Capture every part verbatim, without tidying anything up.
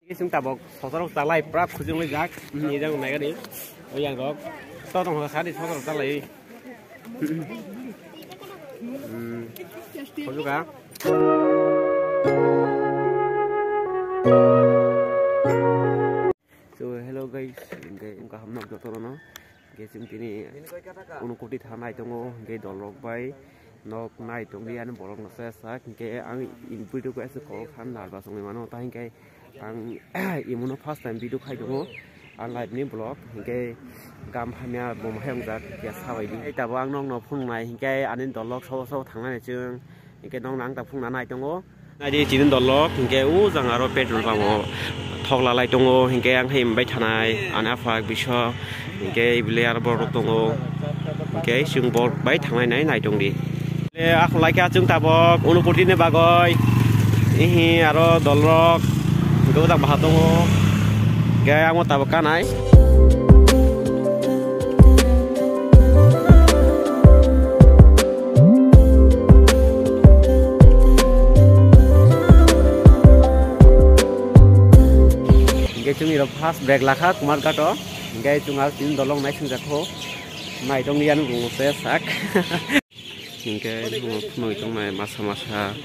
Ising tabok sotorok chalai pura khujung lijak. Ni jang nai gani. Oi yang rok. To tong sa di sotorok chalai. Hmm. Khujung ka. So hello guys, hingke wngkha hamno jotono. Hingke chwng tini Unakoti thang nai tongo, hingke dolrok bai nok nai tongdi ani borok no se sak, hingke ang in video ko ese kok khan narba songwi mano, ta hingke ang imuno first time video khai tongo, ang live ni vlog, hingke gam hamya bo hai wngjak ya sabai di. Tei tabok ang nok no phunuk nai, hingke ani dolrok sobo sobo thang nai chwng, hingke nok no ang ta phunuk na nai tongo. Naidi chini dolok, hingke o jang aro petrol pump o thok lalai tongo, hingke ang hai bai thanai, ani aphak bisok, hingke ebile aro borok tongo, hingke chwng borok bai thanglai nai nai tongdi. Le, akhon lai kha chwng tabok, Unakoti ni bagoi, ihi aro dolok, hingke o jang baha tongo, hingke ang o tabok kanai. Hingke chwng rok first break lakha Kumarghat o. Hingke chwng aro tini dolong naisingjakho. Naitong liya nung se sak. Hingke nung phunui tongnai masa masa.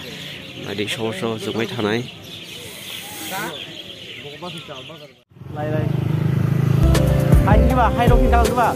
Naidi sobo sobo chukmai thanai. Lai, lai. Hai, hiba, hai, rok, hinkha, hiba.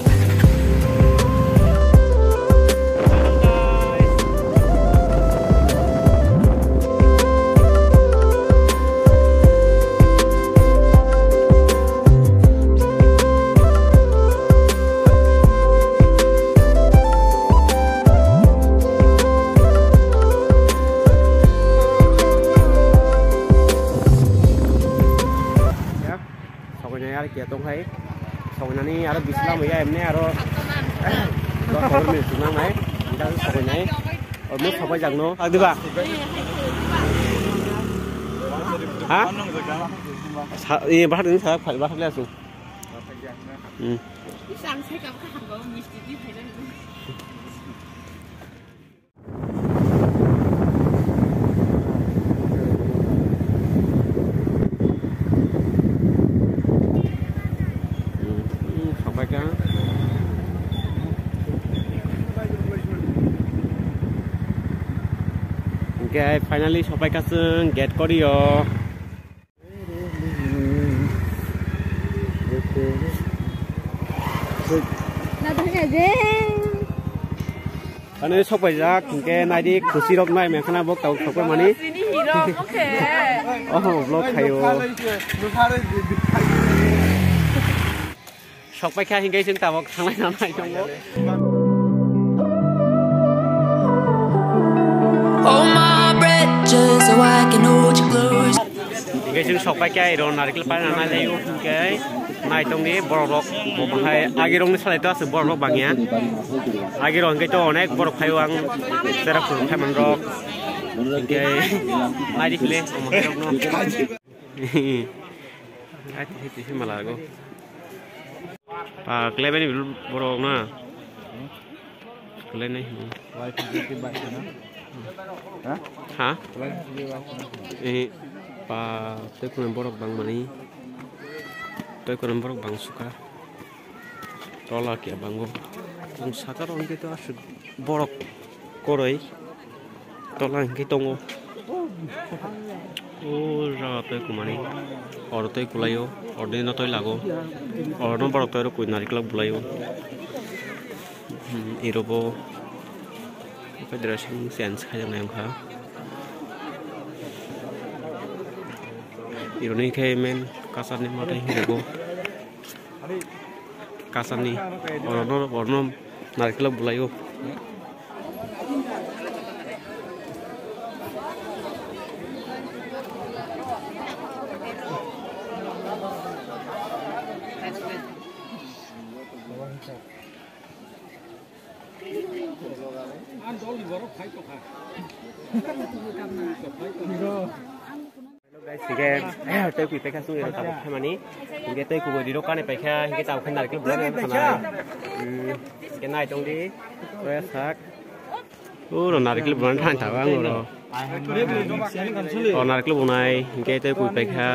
Ya. Sokoinai aro kiya tong khai. Sokoinani aro bisingo maya emne aro dos pondro minute chwng nangnai. Hingke sokoinai. Almost sokoijak no. Agdiba. Ha? Sa, eh, bahar ni sa, bahar le asu. Hmm. Hingke finally sopaikha chwng gate korio. Ano sokpaijak, hingke naidi khusirok nai mengkhana bo tau sokpai mani. Oho, vlog khayo. Sokpaikha hingke chwng tabok thanglai nanai tongo. Hold my breath just so I can hold you close. Hingke chwng sokpaikha iro narikil paina nai laio hingke nai tongdi borok rok bo bahai agi rokni salai to aswk borok rok bangya. Agi rok hingke to onek borok phaio ang chera phuru phaiman rok. Hingke naidi khle omo hai rokno. Ai, tisi, tisi malago. Pa, klebeni borok na. Klenai. Ha? Eh, pa, tei kono borok bangmani. Tei kono borok bangsuka. Tola khe bango. Ang sakaro hwnkhe to aswk borok koroi tola hwnkhe tongo. O jaga tei kumani. Oro tei kulaio, oro dino tei lago. Oro borok tei rw kwi nariklok bulaio. Hmm, irobo dressing change khajaknai wngkha. Ironi khe main kasarni mwtai hinwi bo. Kasarni orono, orono narikilo bulaio. Hello guys, hingke tei kui paikha chwng tabuk khaimani. Hingke tei kubui rok kani paikha, hingke tabuk khe narikil bulai rok khana. Hmm, hingke nai tongdi, oya sak. Oro narikil bulai thang tabang oro. O narikol bunai, hingke tei kui paikha.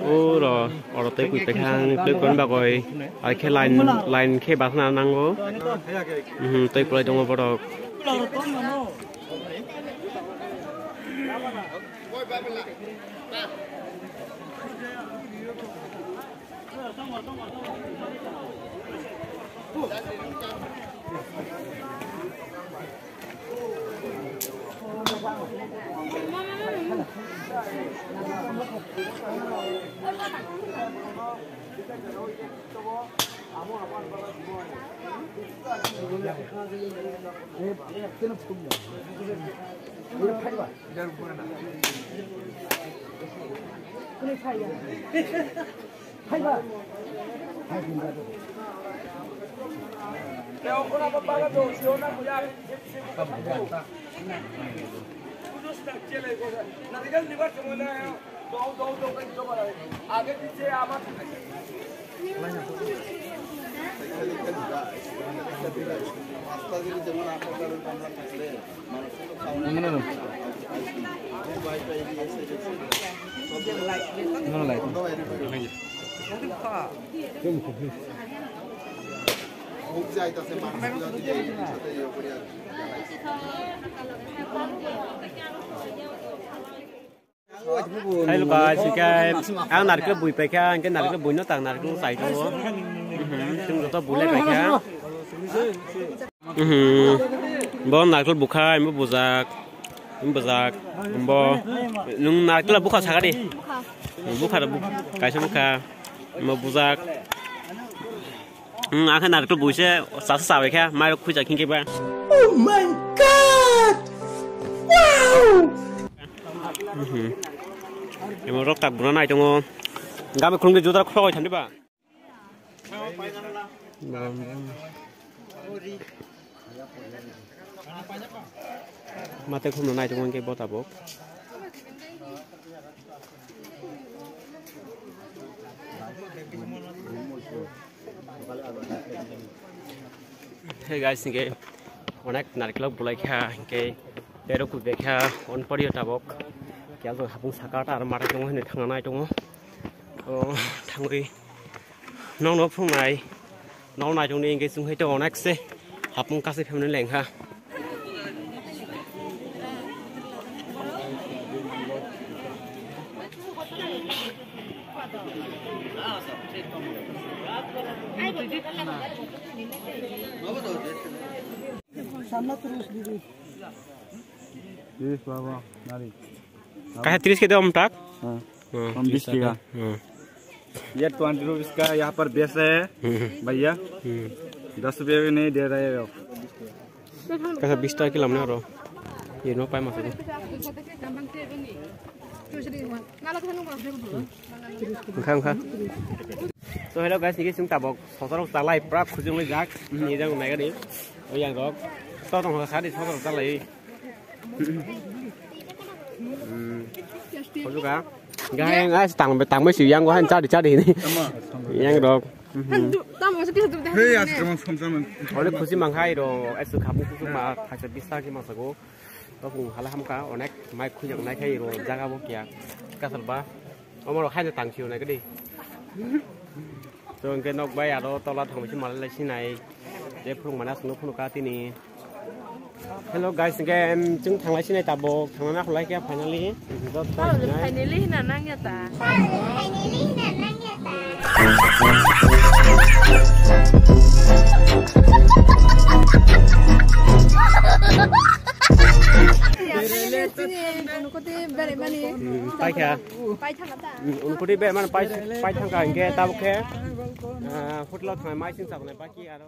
O ro, oro tei kui paikha, tei kon bagoi. Ar khe line, line khe basna nango. Mhm, tei kulai tongo borok. Hello guys, hingke ang narikol bui paikha, hingke narikol bui no tang narikol sai tongo. Mhm, chwng joto bui lai paikha. Mhm. Bo narikol bukha, bo bujak, bo bujak, bo. Nwng narikol bukha sakha di. Bukha. Bukha, buk-, kaisa bukha, bo bujak. Hmm, ang khe narikol buise sasa sabai kha, mairok khuijak hinkhe ba. Oh my God! Wow! Mhm. Emo rok tak buna nai tongo. Gabe khulungde jodar khogoi thandi ba. Mate khumno nai tongo hinkhe bo tabuk. Hey guys, hinkhe onek narikol bulai kha, hinkhe tero kubek kha, on poriyo tabuk. Kiyal to hapung saka ta aro mata tongo hinwi thangna nai tongo. O thangwi. Nokno phungnai, nok naichongni hinkhe chwng hai to onek se hapung kasui phaimani lengkha. Yes, baba, nari. Kahe tris ke dam tak? हाँ। हाँ, हम बीस बीस टका। हाँ। ये twenty rupees का यहाँ पर बेच रहे हैं, हम्म। भैया। हम्म। दस रुपये भी नहीं दे रहे हो। Kaisa bish taka kilo mwnai oro. Ino pai masa. Wngkha, wngkha. So, hello guys, nini chwng tabok sosorok chalai pura khujung lijak. Ni jang nai gani. O yang rok. To tong sa di sosorok chalai. Hmm. Khujung ka. Gaheng as tang tang mai si yang go han chadi chadi ni. Yang rok. Hmm. Hey, as kamu sama-sama. Ore khusi manghai ro, as kamu khusuk ma thaksa bish taka masa go. Topung hala hamkha, onek mai khujak nai khai ro jaga bo kiya kasal ba. Omoro haino tang sio nai kadi. To hingke nok bai aro tola thangbai se malai lai sinai. Je phurung mana sungno phunu ka tini. Hello guys, hingke, em, chwng thanglai sinai tabok, thangna nakhwlai khe finally. Finally hina nangya ta. Paikha. Paikha. Unukoti be man pai, pai thangkha hingke tabok khe, ah, hotel o thangnai mai sing sabonai baki aro.